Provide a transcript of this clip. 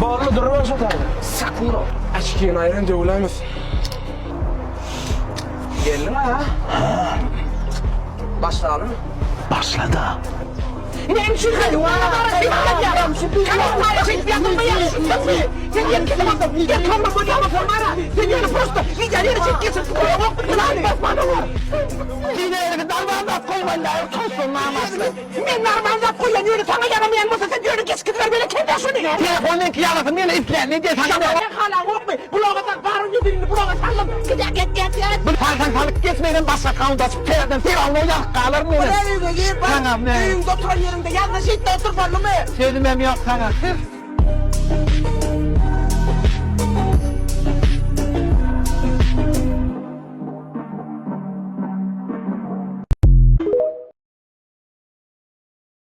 Boldy durma şo taýda. Sakura. Açkini aýran döwlämesin. Geldiň a? Başlalymy? Başla-da. Näme üçin Men normal zat goýýan ýöne saňa ýaramaýan bolsa sen ýöne geçkiziber berekella şuny. Telefon meňki ýarasyn meni islän ne diýe saňa Sen halaňokmy? Bulaga sal baryň ýüzüni bulaga saldym. Gidä get get get. Bu salsaň salyp geç menem başga akkaunt açyp täzeden seralno ýazyp galaryn menem. Öýüňe gir bar. Saňa men. Öýüňde oturan ýeriňde ýazna şeýtde otur boldumy? Sözümem ýok saňa.